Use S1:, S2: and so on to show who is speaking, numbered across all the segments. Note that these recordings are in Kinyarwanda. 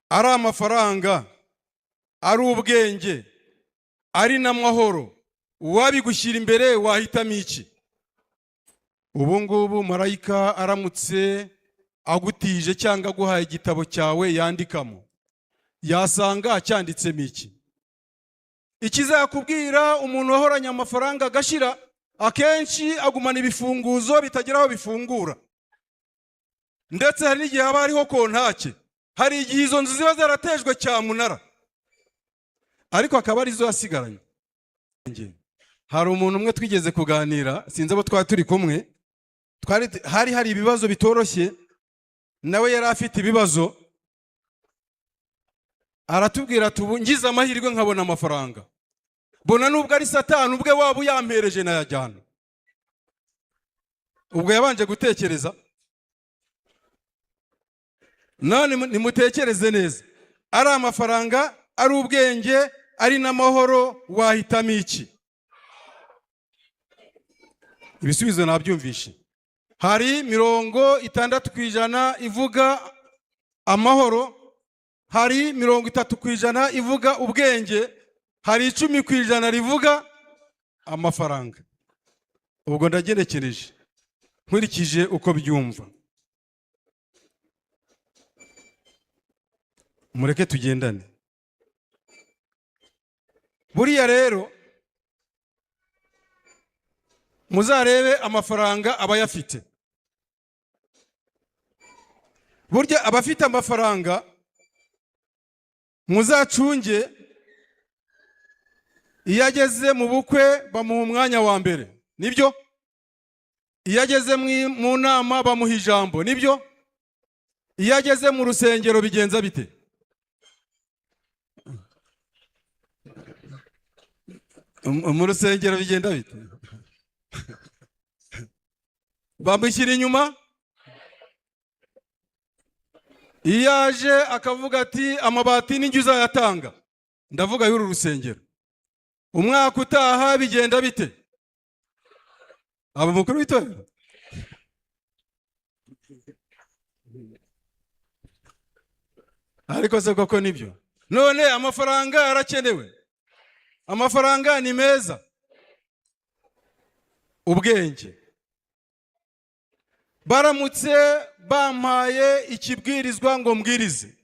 S1: Ari amafaranga, ari ubwenge, ari n'amahoro, uwabigushyira imbere wahitamo iki? Ubu ngubu marayika aramutse agutije cyangwa aguhaye igitabo cyawe yandikamo, yasanga cyanditsemo iki? Ikizakubwira, umuntu wahoranye amafaranga agashira, akenshi agumana ibifunguzo bitagira aho bifungura. Ndetse hari n'igihe haba hariho kontake, hari igihe izo nzu ziba zaratejwe cyamunara, ariko akaba arizo yasigaranye. Hari umuntu umwe twigeze kuganira, sinzi abo twari turi kumwe, twari hari ibibazo bitoroshye, nawe yari afite ibibazo, aratubwira ati: "Ubu ngize amahirwe nkabona amafaranga, bona nubwo ari Satani ubwe waba uyampereje nayajyana." Ubwo yabanje gutekereza. None nimutekereze neza: ari amafaranga, ari ubwenge, ari n'amahoro, wahitamo iki? Ibisubizo nabyumvishe. Hari 60% ivuga amahoro, hari 30% ivuga ubwenge, hari 10% rivuga amafaranga. Ubwo ndagenekereje nkurikije uko byumva. Mureke tugendane. Buriya rero muzarebe amafaranga aba ayafite. Burya abafite amafaranga, muzacunge, iyo ageze mu bukwe bamuha umwanya wa mbere, nibyo? Iyo ageze mu nama bamuha ijambo, nibyo? Iyo ageze mu rusengero bigenza bite? Mu rusengero bigenda bite? Bamushyira inyuma. Iyo aje akavuga ati: "Amabati n'injye uzayatanga," ndavuga y'uru rusengero, umwaka utaha bigenda bite? Aba umukuru w'itorero. Ariko se koko nibyo? None amafaranga arakenewe, amafaranga ni meza. Ubwenge, baramutse bampaye ikibwirizwa ngo mbwirize,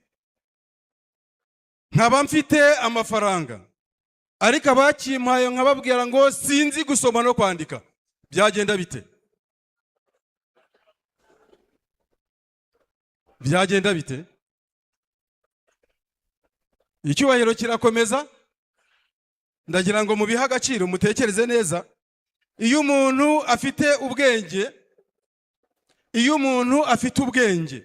S1: nkaba mfite amafaranga, ariko abakimpaye nkababwira ngo sinzi gusoma no kwandika, byagenda bite? Byagenda bite? Icyubahiro kirakomeza. Ndagira ngo mubihe agaciro, mutekereze neza. Iyo umuntu afite ubwenge, iyo umuntu afite ubwenge,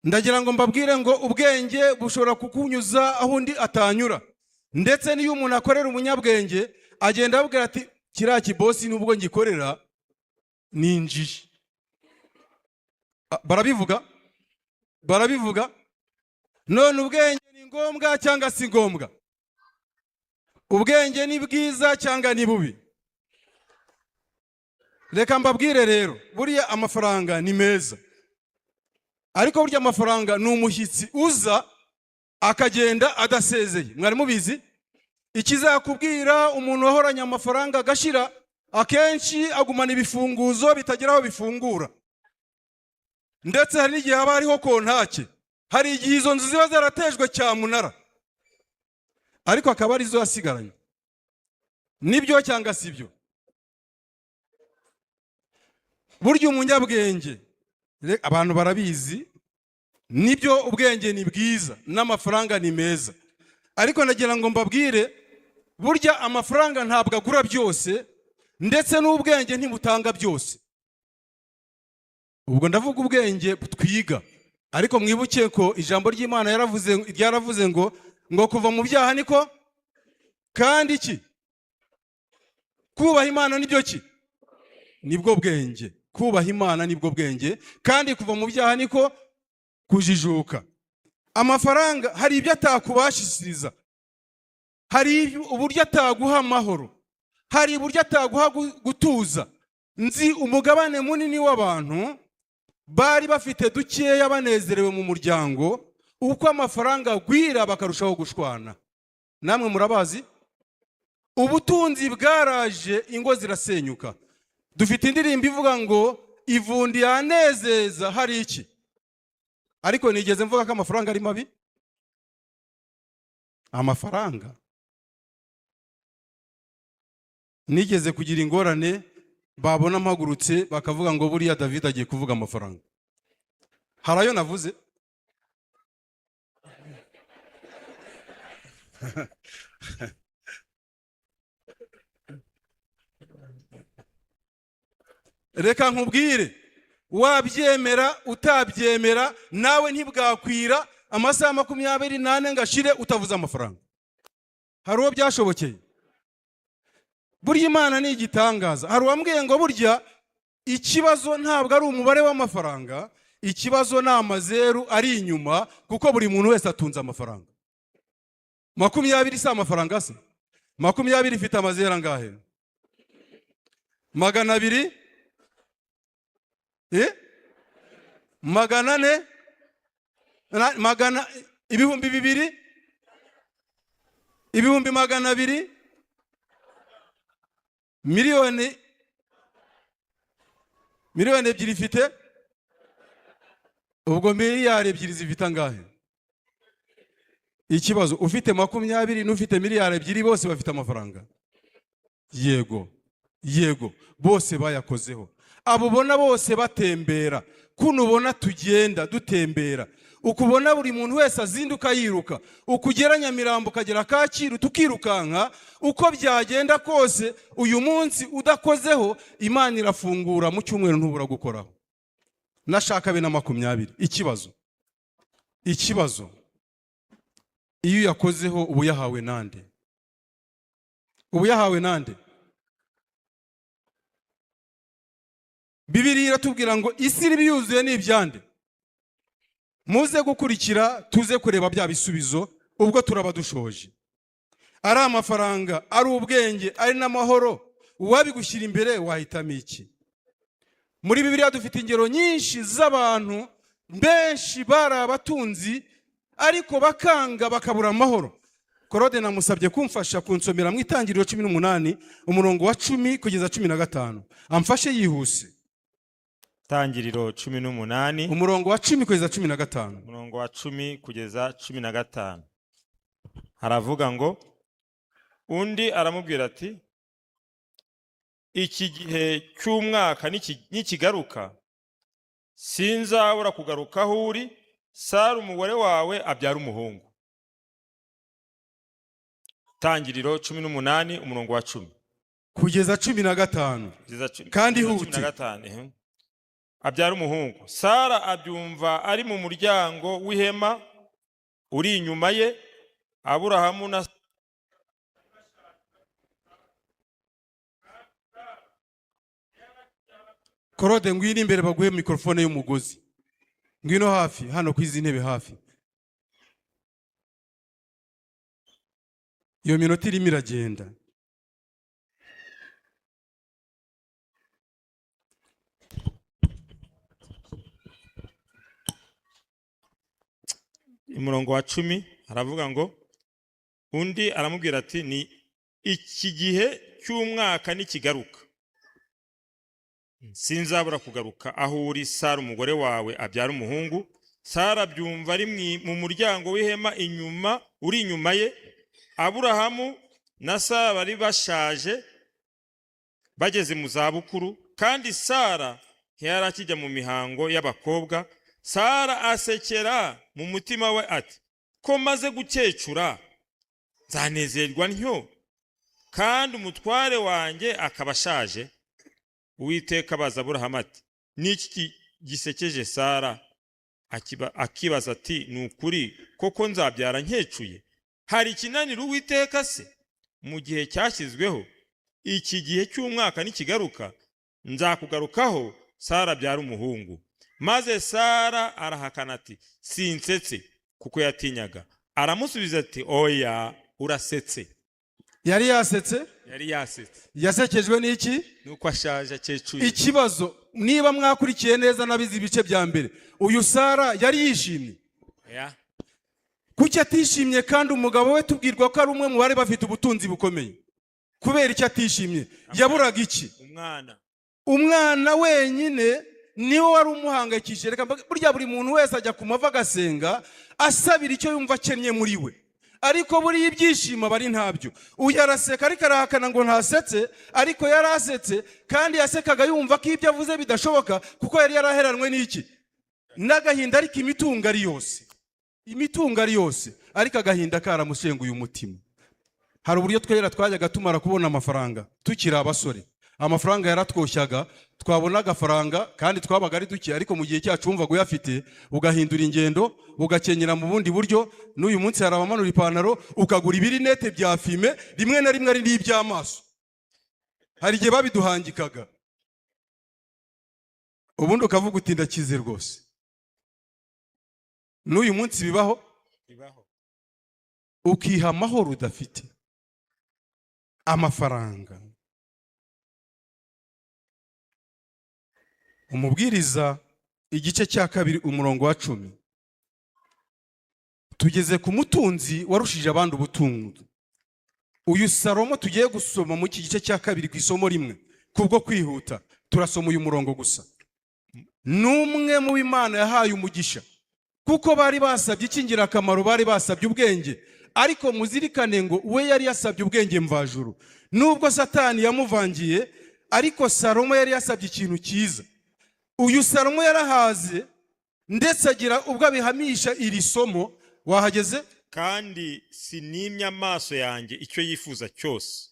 S1: ndagira ngo mbabwire ngo ubwenge bushobora kukunyuza aho undi atanyura. Ndetse n'iyo umuntu akorera umunyabwenge, agenda ababwira ati: "Kiriya kibosi nubwo ngikorera ni injiji." Barabivuga, barabivuga. None ubwenge ni ngombwa cyangwa si ngombwa? Ubwenge ni bwiza cyangwa ni bubi? Reka mbabwire rero, buriya amafaranga ni meza, ariko burya amafaranga ni umushyitsi uza akagenda adasezeye. Mwari mubizi? Ikizakubwira, umuntu wahoranye amafaranga agashira, akenshi agumana ibifunguzo bitagira aho bifungura. Ndetse hari n'igihe haba hariho kontake, hari igihe izo nzu ziba zaratejwe cyamunara, ariko akaba arizo yasigaranye. Nibyo cyangwa si byo? Burya umunyabwenge, abantu barabizi, nibyo, ubwenge ni bwiza n'amafaranga ni meza, ariko ndagira ngo mbabwire, burya amafaranga ntabwo agura byose, ndetse n'ubwenge ntibutanga byose. Ubwo ndavuga ubwenge twiga, ariko mwibuke ko ijambo ry'Imana ryaravuze ngo kuva mu byaha niko, kandi iki kubaha Imana nibyo ki? Nibwo bwenge. Kubaha Imana nibwo bwenge, kandi kuva mu byaha niko kujijuka. Amafaranga hari ibyo atakubashishiriza, hari uburyo ataguha amahoro, hari uburyo ataguha gutuza. Nzi umugabane munini w'abantu. Bari bafite dukeya banezerewe mu muryango, uko amafaranga agwira bakarushaho gushwana. Namwe murabazi, ubutunzi bwaraje, ingo zirasenyuka. Dufite indirimbo ivuga ngo ivundi yanezeza hari iki, ariko nigeze mvuga ko amafaranga ari mabi? Amafaranga nigeze kugira ingorane, babona mpagurutse bakavuga ngo buriya David agiye kuvuga amafaranga. Hari ayo navuze? Reka nkubwire, wabyemera utabyemera, nawe ntibwakwira amasaha 24 ngo ashire utavuze amafaranga. Hari uwo byashobokeye? Burya Imana ni igitangaza. Hari uwambwiye ngo burya ikibazo ntabwo ari umubare w'amafaranga, ikibazo ni amazeru ari inyuma, kuko buri muntu wese atunze amafaranga. 20 si amafaranga se? 20 ifite amazeru angahe? 200? 400? Magana 2000? 200,000? Miliyoni? 2 miliyoni ifite? Ubwo 2 miliyari zifite angahe? Ikibazo, ufite 20 n'ufite 2 miliyari bose bafite amafaranga? Yego, yego, bose bayakozeho. Abo ubona bose batembera, kuno ubona tugenda dutembera, ukubona buri muntu wese azinduka yiruka, ukugera Nyamirambo ukagera Kacyiru tukirukanka, uko byagenda kose uyu munsi udakozeho Imana irafungura, mu cyumweru ntubura gukoraho. Nashaka be na 20. Ikibazo iyo uyakozeho uba uyahawe nande? Uba uyahawe nande? Bibiliya iratubwira ngo isi iri yuzuye ni ibyande. Muze gukurikira tuze kureba bya bisubizo ubwo turaba dushoje. Ari amafaranga, ari ubwenge, ari n'amahoro, uwabigushyira imbere wahitamo iki? Muri Bibiliya dufite ingero nyinshi z'abantu benshi bari abatunzi ariko bakanga bakabura amahoro. Korode namusabye kumfasha kunsomera mu Itangiriro 18 umurongo wa 10 kugeza 15, amfashe yihuse.
S2: Itangiriro 18,
S1: umurongo wa 10 kugeza 15.
S2: Umurongo wa 10 kugeza 15 haravuga ngo undi aramubwira ati iki gihe cy'umwaka nikigaruka sinzabura kugaruka aho uri, Sara umugore wawe abyara umuhungu. Itangiriro 18 umurongo wa 10
S1: kugeza 15. Kandi
S2: kugeza 15, Abyara umuhungu. Sara abyumva ari mu muryango w'ihema uri inyuma ye. Aburahamu na
S1: Korode, ngwino imbere baguhe mikrofone y'umugozi. Ngwino hafi hano ku izi ntebe hafi. Iyo minota irimo iragenda.
S2: Umurongo wa 10 aravuga ngo undi aramubwira ati ni iki gihe cy'umwaka nikigaruka sinzabura kugaruka aho uri, Sara umugore wawe abyara umuhungu. Sara abyumva ari mu muryango w'ihema inyuma uri inyuma ye. Aburahamu na Sara bari bashaje bageze mu zabukuru, kandi Sara ntiyari akijya mu mihango y'abakobwa. Sara asekera mu mutima we ati ko maze gukecura nzanezerwa ntyo, kandi umutware wanjye akaba ashaje. Uwiteka abaza Aburahamu ati niki gisekeje Sara? Akibaza ati ni ukuri koko nzabyara nkecuye? Hari ikinanira Uwiteka se? Mu gihe cyashyizweho iki gihe cy'umwaka nikigaruka nzakugarukaho, Sara abyara umuhungu. Maze Sara arahakana ati sinsetse, kuko yatinyaga. Aramusubiza ati oya, urasetse.
S1: Yari yasetse.
S2: Yari yasetse.
S1: Yasekejwe n'iki?
S2: Nuko ashaje, akecuye.
S1: Ikibazo, niba mwakurikiye neza n'abize ibice bya mbere, uyu Sara yari yishimye?
S2: Oya.
S1: Kuki atishimye kandi umugabo we tubwirwa ko ari umwe mu bari bafite ubutunzi bukomeye? Kubera icyo atishimye? Yaburaga iki?
S2: Umwana.
S1: Umwana wenyine niwe wari umuhangayikishije. Reka burya buri muntu wese ajya ku mavi agasenga asabira icyo yumva akennye muri we, ariko buriya ibyishimo aba ari ntabyo. Uyu araseka ariko arahakana ngo ntasetse, ariko yari asetse kandi yasekaga yumva ko ibyo avuze bidashoboka, kuko yari yaraheranwe n'iki? N'agahinda. Ariko imitungo ari yose, imitungo ari yose, ariko agahinda karamushenguye umutima. Hari uburyo twera twajyaga tumara kubona amafaranga tukiri abasore, amafaranga yaratwoshyaga. Twabona agafaranga kandi twabaga ari duke, ariko mu gihe cyacu wumvaga uyafite ugahindura ingendo, ugakenyera mu bundi buryo. N'uyu munsi hari abamanura ipantaro ukagura ibirinete bya fumé, rimwe na rimwe ari n'iby'amaso. Hari igihe babiduhangikaga, ubundi ukavuga uti: "Ndakize rwose." N'uyu munsi bibaho.
S2: Bibaho.
S1: Ukiha amahoro udafite amafaranga. Umubwiriza igice cya 2, umurongo wa 10. Tugeze ku mutunzi warushije abandi ubutunzi, uyu Salomo tugiye gusoma mu iki gice cya 2 ku isomo rimwe. Kubwo kwihuta turasoma uyu murongo gusa. Ni umwe mu Imana yahaye umugisha, kuko bari basabye icy'ingirakamaro, bari basabye ubwenge. Ariko muzirikane ngo we yari yasabye ubwenge mvajuru, nubwo Satani yamuvangiye, ariko Salomo yari yasabye ikintu cyiza. Uyu Salomo yarahaze, ndetse agira ubwo abihamisha iri somo. Wahageze?
S2: Kandi sinimye amaso yanjye icyo yifuza cyose,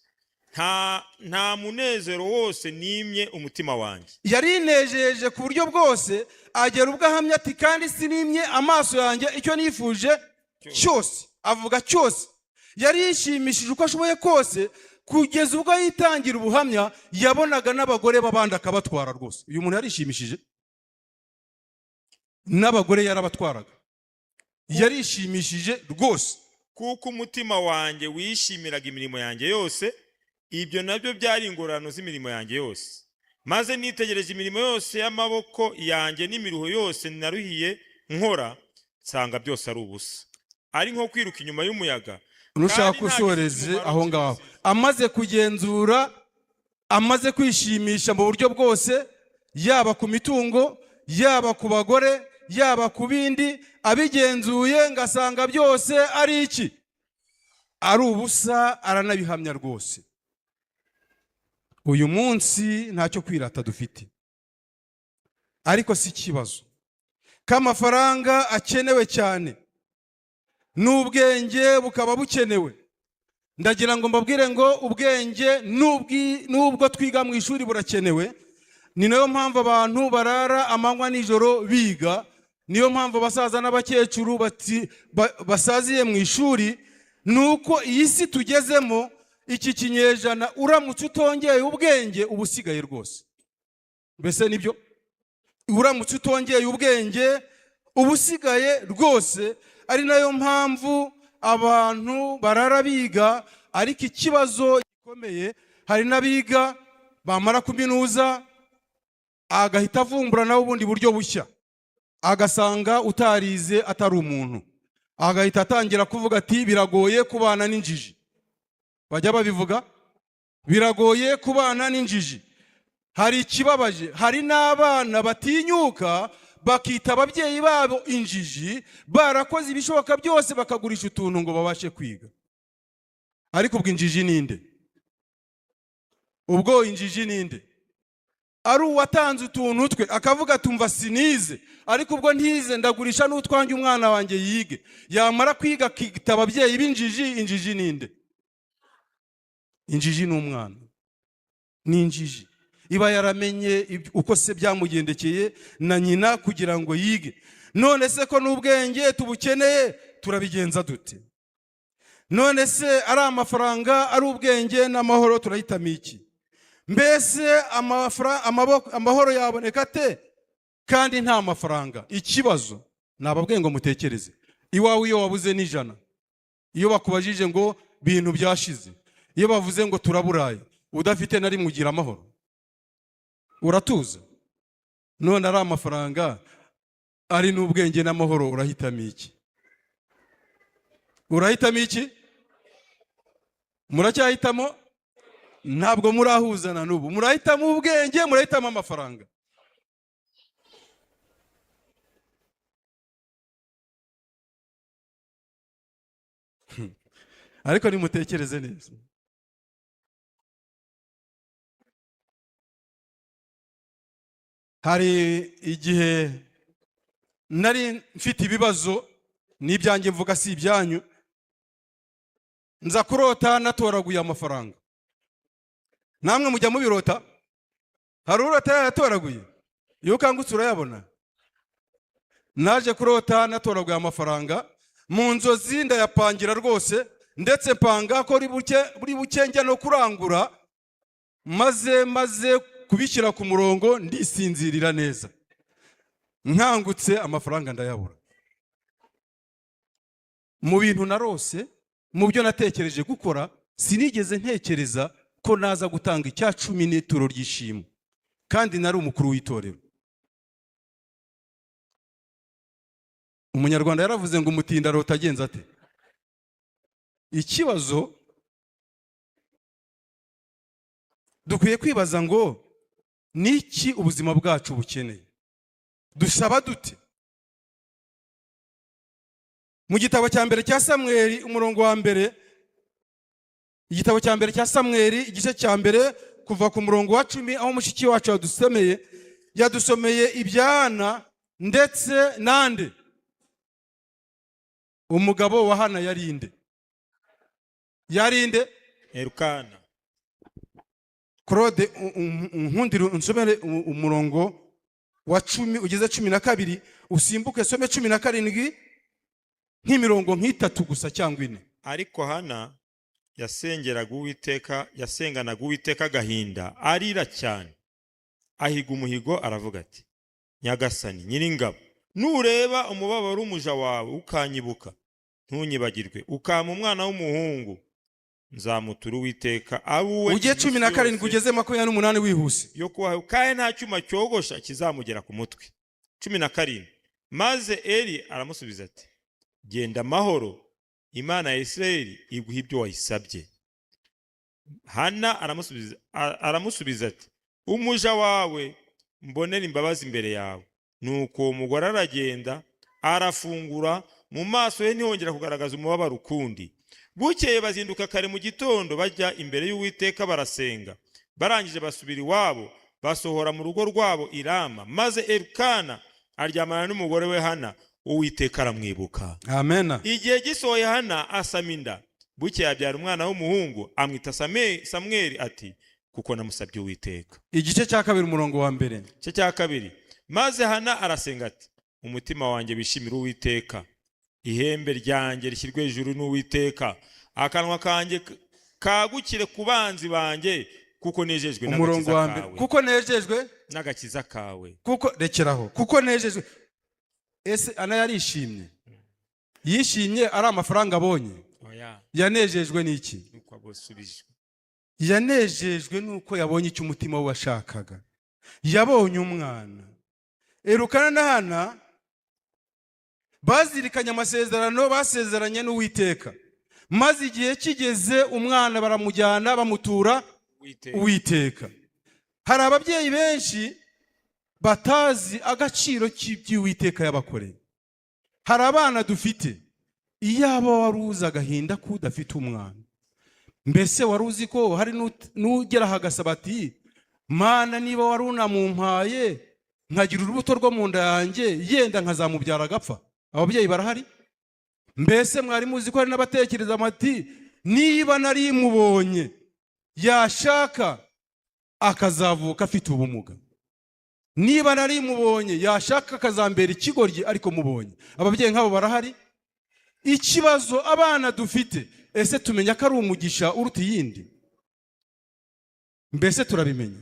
S2: nta munezero wose nimye umutima wanjye.
S1: Yarinejeje ku buryo bwose, agera ubwo ahamya ati: "Kandi sinimye amaso yanjye icyo nifuje cyose." Avuga cyose. Yari yishimishije uko ashoboye kose, kugeza ubwo yitangira ubuhamya, yabonaga n'abagore b'abandi akabatwara rwose. Uyu muntu yarishimishije, n'abagore yarabatwaraga, yarishimishije rwose.
S2: Kuko umutima wanjye wishimiraga imirimo yanjye yose, ibyo nabyo byari ingororano z'imirimo yanjye yose. Maze nitegereje imirimo yose y'amaboko yanjye n'imiruho yose naruhiye nkora, nsanga byose ari ubusa, ari nko kwiruka inyuma y'umuyaga.
S1: Nushaka
S2: Kandi nta
S1: usoreze
S2: gifite umumaro
S1: aho ngaho.
S2: cyose.
S1: Amaze kugenzura, amaze kwishimisha mu buryo bwose, yaba ku mitungo, yaba ku bagore, yaba ku bindi, abigenzuye ngasanga byose ari iki? Ari ubusa. Aranabihamya rwose. Uyu munsi ntacyo kwirata dufite, ariko si ikibazo ko amafaranga akenewe cyane n'ubwenge bukaba bukenewe. Ndagira ngo mbabwire ngo ubwenge n'ubwo twiga mu ishuri burakenewe. Ni nayo mpamvu abantu barara amanywa nijoro biga, niyo mpamvu abasaza n'abakecuru basaziye mu ishuri. Ni uko iyi si tugezemo, iki kinyejana, uramutse utongeye ubwenge uba usigaye rwose. Mbese nibyo, uramutse utongeye ubwenge uba usigaye rwose. Ari nayo mpamvu abantu barara biga. Ariko ikibazo gikomeye, hari n'abiga bamara kuminuza agahita avumbura nawe ubundi buryo bushya, agasanga utarize atari umuntu, agahita atangira kuvuga ati: "Biragoye kubana n'injiji." Bajya babivuga, biragoye kubana n'injiji. Hari ikibabaje, hari n'abana batinyuka bakita ababyeyi babo injiji, barakoze ibishoboka byose bakagurisha utuntu ngo babashe kwiga. Ariko ubwo injiji ninde? Ubwo injiji ninde? Ari uwatanze utuntu twe akavuga tumva sinize, ariko ubwo ntize ndagurisha n'utwanjye umwana wanjye yige, yamara kwiga akita ababyeyi b'injiji. Injiji ninde? Injiji ni umwana, ni injiji iba yaramenye uko se byamugendekeye na nyina kugira ngo yige. None se ko n'ubwenge tubukeneye, turabigenza dute? None se ari amafaranga, ari ubwenge n'amahoro, turahitamo iki? Mbese amahoro yaboneka ate kandi nta mafaranga? Ikibazo nababwiye ngo mutekereze iwawe, iyo wabuze n'ijana, iyo bakubajije ngo bintu byashize, Iyo bavuze ngo turaburaye, udafite na rimwe ugira amahoro? Uratuza? None ari amafaranga, ari n'ubwenge n'amahoro, urahitamo iki? Urahitamo iki? Muracyahitamo? Ntabwo murahuzana n'ubu. Murahitamo ubwenge, murahitamo amafaranga? Ariko nimutekereze neza. Hari igihe nari mfite ibibazo, n'ibyanjye mvuga si ibyanyu, nza kurota natoraguye amafaranga. Namwe mujya mubirota? Hari urota yayatoraguye? Iyo ukangutse urayabona. Naje kurota natoraguye amafaranga mu nzozi, ndayapangira rwose, ndetse mpanga ko buri buke njya no kurangura, maze kubishyira ku murongo, ndisinzirira neza. Nkangutse amafaranga ndayabura. Mu bintu narose, mu byo natekereje gukora, sinigeze ntekereza ko naza gutanga 10% n'ituro ry'ishimwe, kandi nari umukuru w'itorero. Umunyarwanda yaravuze ngo umutinda arota agenza ate? Ikibazo dukwiye kwibaza ngo niki ubuzima bwacu bukeneye? Dusaba dute? Mu gitabo cya mbere cya Samweli, umurongo wa mbere, igitabo cya mbere cya Samweli, igice cya mbere, kuva ku murongo wa 10, aho mushiki wacu yadusomeye ibyana ndetse nande. Umugabo wa Hana yarinde? Yarinde?
S2: Elukana.
S1: Claude, unkundire unsomere umurongo wa 10 ugeze 12, usimbuke some 17, nk'imirongo nk'itatu gusa cyangwa ine.
S2: Ariko Hana yasengeraga Uwiteka, yasenganaga Uwiteka agahinda, arira cyane, ahiga umuhigo, aravuga ati: "Nyagasani Nyiringabo, nureba umubabaro w'umuja wawe ukanyibuka, ntunyibagirwe, ukampa umwana w'umuhungu, nzamutura Uwiteka abe uwe
S1: Ujye 17
S2: iminsi yose
S1: ugeze 28 wihuse.
S2: yo kubaho, kandi nta cyuma cyogosha kizamugera ku mutwe." 17. Maze Eli aramusubiza ati: "Genda amahoro, Imana ya Isirayeli iguha ibyo wayisabye." Hana aramusubiza ati: "Umuja wawe mbonera imbabazi imbere yawe." Nuko uwo mugore aragenda, arafungura, mu maso he ntihongera kugaragaza umubabaro ukundi. Bukeye bazinduka kare mu gitondo, bajya imbere y'Uwiteka barasenga. Barangije basubira iwabo, basohora mu rugo rwabo i Rama. Maze Elukana aryamana n'umugore we Hana, Uwiteka aramwibuka.
S1: Amena.
S2: Igihe gisohoye, Hana asama inda. Bukeye abyara umwana w'umuhungu, amwita Samweli, ati: "Kuko namusabye Uwiteka."
S1: Igice cya kabiri, umurongo wa mbere.
S2: Igice cya kabiri. Maze Hana arasenga ati: "Umutima wanjye wishimira Uwiteka, ihembe ryanjye rishyirwe hejuru n'Uwiteka, akanwa kanjye kagukire ku banzi banjye, kuko nejejwe
S1: Umurongo
S2: n'agakiza
S1: wa mbere.
S2: kawe."
S1: Kuko nejejwe
S2: N'agakiza kawe.
S1: Kuko, rekeraho, kuko nejejwe. Ese Ana yarishimye? Yishimye ari amafaranga abonye?
S2: Oya.
S1: Yanejejwe n'iki?
S2: Nuko abusubijwe.
S1: Yanejejwe n'uko yabonye icyo umutima we washakaga, yabonye umwana. Elukana na Hana bazirikanye amasezerano basezeranye n'Uwiteka, maze igihe kigeze umwana baramujyana, bamutura
S2: Uwiteka.
S1: Uwiteka. Hari ababyeyi benshi batazi agaciro k'iby'Uwiteka yabakoreye. Hari abana dufite, iyaba wari uzi agahinda k'udafite umwana. Mbese wari uzi ko hari n'ugera aho agasaba ati: "Mana, niba wari unamumpaye nkagira urubuto rwo mu nda yanjye, yenda nkazamubyara agapfa"? Ababyeyi barahari. Mbese mwari muzi ko hari n'abatekereza bati: "Niba nari mubonye, yashaka akazavuka afite ubumuga, niba nari mubonye, yashaka akazambera ikigoryi, ariko mubonye"? Ababyeyi nk'abo barahari. Ikibazo abana dufite, ese tumenya ko ari umugisha uruta iyindi? Mbese turabimenya?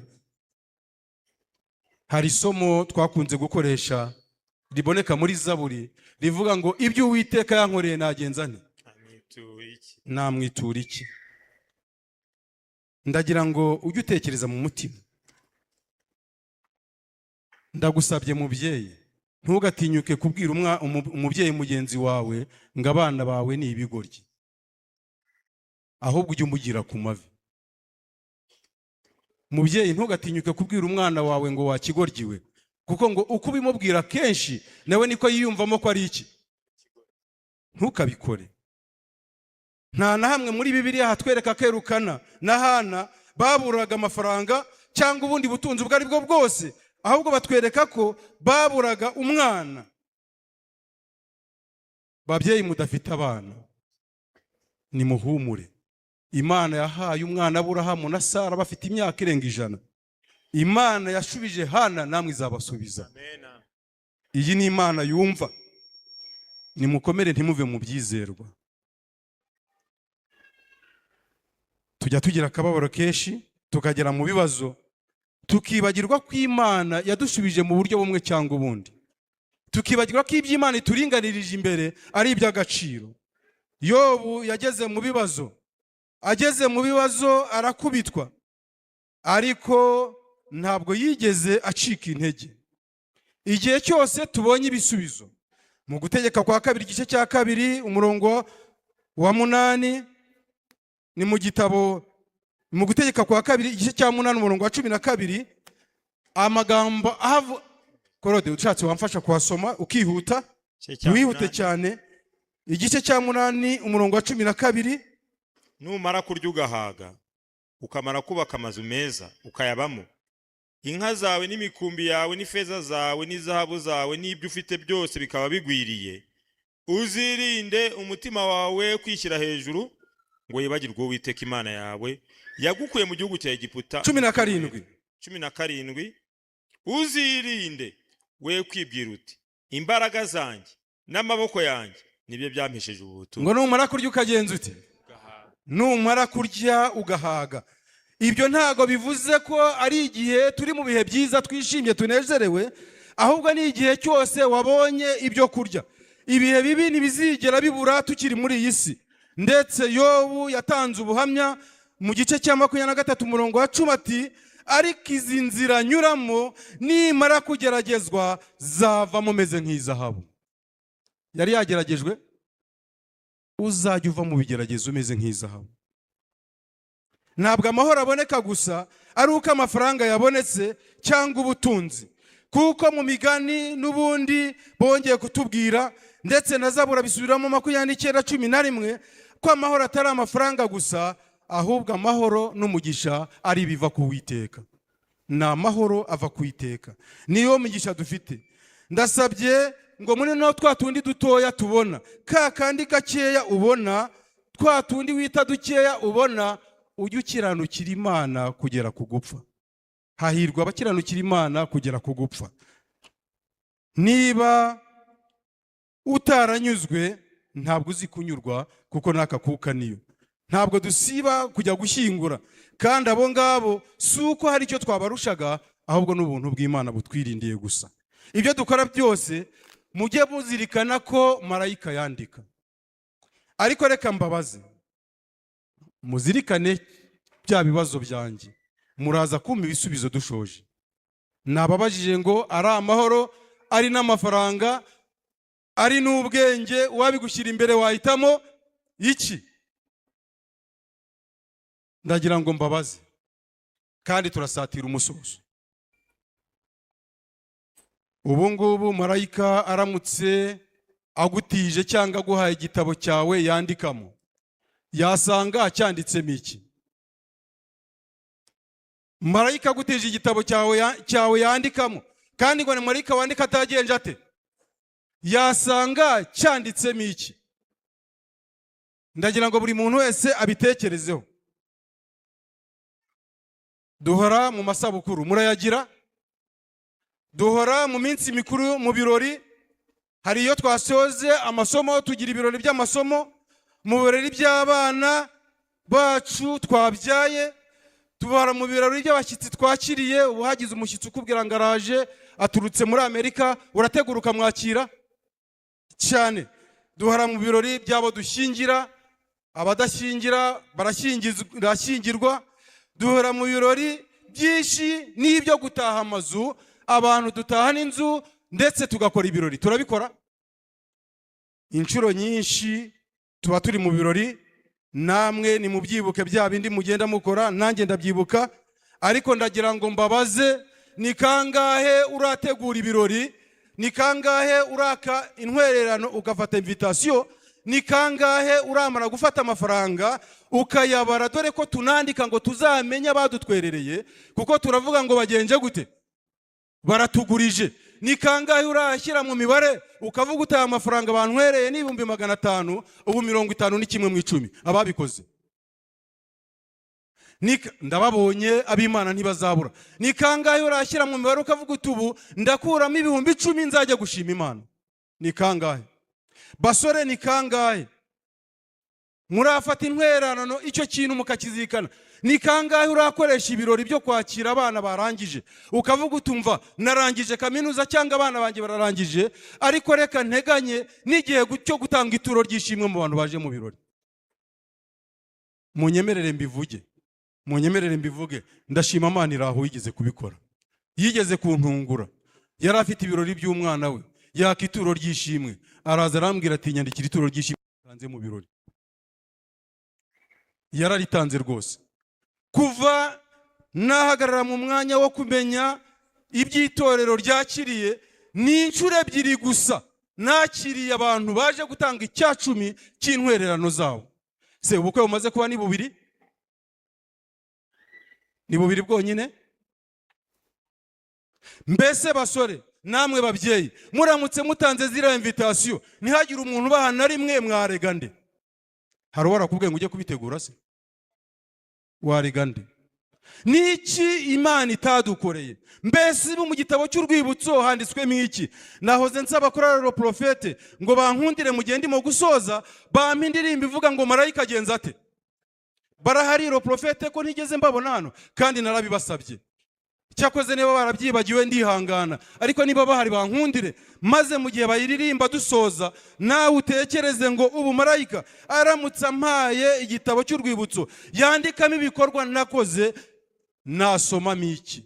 S1: Hari isomo twakunze gukoresha riboneka muri Zaburi, rivuga ngo: "Ibyo Uwiteka yankoreye nagenza nte?"
S2: Amwitura iki?
S1: Namwitura iki? Ndagira ngo ujye utekereza mu mutima. Ndagusabye mubyeyi, ntugatinyuke kubwira umubyeyi mugenzi wawe ngo abana bawe ni ibigoryi, ahubwo ujye umugira ku mavi. Mubyeyi, ntugatinyuke kubwira umwana wawe ngo wakigoryiwe, kuko ngo uko ubimubwira kenshi nawe niko yiyumvamo ko ari iki. Ntukabikore. Nta na hamwe muri Bibiliya hatwereka ko Elukana na Hana baburaga amafaranga cyangwa ubundi butunzi ubwo ari bwo bwose, ahubwo batwereka ko baburaga umwana. Babyeyi mudafite abana, nimuhumure. Imana yahaye umwana Aburahamu na Sara bafite imyaka irenga 100. Imana yashubije Hana, namwe izabasubiza. Iyi ni Imana yumva. Nimukomere, ntimuve mu byizerwa. Tujya tugira akababaro kenshi, tukagera mu bibazo, tukibagirwa ko Imana yadushubije mu buryo bumwe cyangwa ubundi, tukibagirwa ko ibyo Imana ituringanirije imbere ari iby'agaciro. Yobu yageze mu bibazo, ageze mu bibazo arakubitwa, ariko ntabwo yigeze acika intege. Igihe cyose tubonye ibisubizo, mu Gutegeka kwa Kabiri igice cya 2 umurongo wa 8, ni mu gitabo mu Gutegeka kwa Kabiri igice cya 8 umurongo wa 12, amagambo ahavu. Korode, ushatse wamfasha kuhasoma ukihuta, wihute cyane. Igice cya 8 umurongo wa 12.
S2: Numara kurya ugahaga, ukamara kubaka amazu meza ukayabamo, inka zawe n'imikumbi yawe n'ifeza zawe n'izahabu zawe n'ibyo ufite byose bikaba bigwiriye, uzirinde umutima wawe kwishyira hejuru ngo wibagirwe Uwiteka Imana yawe yagukuye mu gihugu cya Egiputa.
S1: 17.
S2: 17. Uzirinde we kwibwira uti imbaraga zanjye n'amaboko yanjye nibyo byampesheje ubutunzi.
S1: Ngo numara kurya ukagenza ute? Numara kurya ugahaga. Ibyo ntago bivuze ko ari igihe turi mu bihe byiza twishimye tunezerewe, ahubwo ni igihe cyose wabonye ibyo kurya. Ibihe bibi ntibizigera bibura tukiri muri iyi si. Ndetse Yobu yatanze ubuhamya mu gice cya 23 umurongo wa 10 ati ariko izi nzira nyuramo nimara kugeragezwa zavamo meze nk'izahabu. Yari yageragejwe. Uzajya uva mu bigeragezo umeze nk'izahabu. Ntabwo amahoro aboneka gusa ari uko amafaranga yabonetse cyangwa ubutunzi, kuko mu migani n'ubundi bongeye kutubwira, ndetse na Zabura bisubiramo 29:11, ko amahoro atari amafaranga gusa, ahubwo amahoro n'umugisha ari ibiva ku Uwiteka. Ni amahoro ava ku Uwiteka, niyo migisha dufite. Ndasabye ngo muri no twa tundi dutoya tubona, ka kandi gakeya ubona, twa tundi wita dukeya ubona, ujye ukiranukira Imana kugera ku gupfa. Hahirwa abakiranukira Imana kugera ku gupfa. Niba utaranyuzwe ntabwo uzi kunyurwa, kuko n'aka kuka niyo. Ntabwo dusiba kujya gushyingura, kandi abo ngabo si uko hari icyo twabarushaga, ahubwo n'ubuntu bw'Imana butwirindiye gusa. Ibyo dukora byose mujye muzirikana ko marayika yandika. Ariko reka mbabaze, muzirikane bya bibazo byanjye, muraza kumpa ibisubizo dushoje. Nababajije ngo ari amahoro, ari n'amafaranga, ari n'ubwenge, wabigushyira imbere wahitamo iki? Ndagira ngo mbabaze, kandi turasatira umusozo. Ubu ngubu marayika aramutse agutije cyangwa aguhaye igitabo cyawe yandikamo, yasanga cyanditsemo iki? Marayika agutije igitabo cyawe yandikamo, kandi ngo ni marayika wandika atagenje ate? Yasanga cyanditsemo iki? Ndagira ngo buri muntu wese abitekerezeho. Duhora mu masabukuru, murayagira? Duhora mu minsi mikuru, mu birori. Hari iyo twasoze amasomo tugira ibirori by'amasomo, mu birori by'abana bacu twabyaye, tubara mu birori by'abashyitsi twakiriye. Ubu hagize umushyitsi ukubwira ngo araje aturutse muri Amerika, urategura ukamwakira cyane. Duhora mu birori by'abo dushyingira, abadashyingira barashyingirwa. Duhora mu birori byinshi n'ibyo gutaha amazu, abantu dutaha n'inzu ndetse tugakora ibirori. Turabikora inshuro nyinshi, tuba turi mu birori. Namwe nimubyibuke bya bindi mugenda mukora, nanjye ndabyibuka. Ariko ndagira ngo mbabaze: ni kangahe urategura ibirori? Ni kangahe uraka intwererano ugafata invitation? Ni kangahe uramara gufata amafaranga ukayabara? Dore ko tunandika ngo tuzamenye abadutwerereye, kuko turavuga ngo bagenje gute, baratugurije. Ni kangahe urashyira mu mibare ukavuga utaye amafaranga bantwereye ni 500,000, ubu 50 ni 1/10? Ababikoze ndababonye, ab'Imana ntibazabura. Ni kangahe urashyira mu mibare ukavuga uti ubu ndakuramo 10,000 nzajya gushima Imana? Ni kangahe, basore? Ni kangahe murafata intwererano, icyo kintu mukakizirikana? Ni kangahe urakoresha ibirori byo kwakira abana barangije, ukavuga utumva narangije kaminuza cyangwa abana banjye bararangije, ariko reka nteganye n'igihe cyo gutanga ituro ry'ishimwe mu bantu baje mu birori? Munyemerere mbivuge, munyemerere mbivuge. Ndashima Imana iraho yigeze kubikora, yigeze kuntungura. Yari afite ibirori by'umwana we, yaka ituro ry'ishimwe, araza arambwira ati nyandikira ituro ry'ishimwe tanze mu birori. Yararitanze rwose. Kuva nahagarara mu mwanya wo kumenya iby'itorero ryakiriye, ni inshuro ebyiri gusa nakiriye abantu baje gutanga 10% cy'intwererano zabo. Se ubukwe bumaze kuba ni bubiri, ni bubiri bwonyine. Mbese basore namwe babyeyi, muramutse mutanze ziriya invitation ntihagire umuntu ubaha na rimwe, mwarega nde? Hari uwarakubwiye ngo ujye kubitegura se? Warega nde? Niki Imana itadukoreye? Mbese ubu mu gitabo cy'urwibutso handitswemo iki? Nahoze nsaba kuri Les Prophètes ngo bankundire mu gihe ndimo gusoza, bampa indirimbo ivuga ngo marayika agenza ate. Barahari Les Prophètes? Ko ntigeze mbabona hano kandi narabibasabye. Cyakoze niba barabyibagiwe ndihangana, ariko niba bahari bankundire, maze mu gihe bayiririmba dusoza, nawe utekereze ngo ubu marayika aramutse ampaye igitabo cy'urwibutso yandikamo ibikorwa nakoze, nasomamo iki?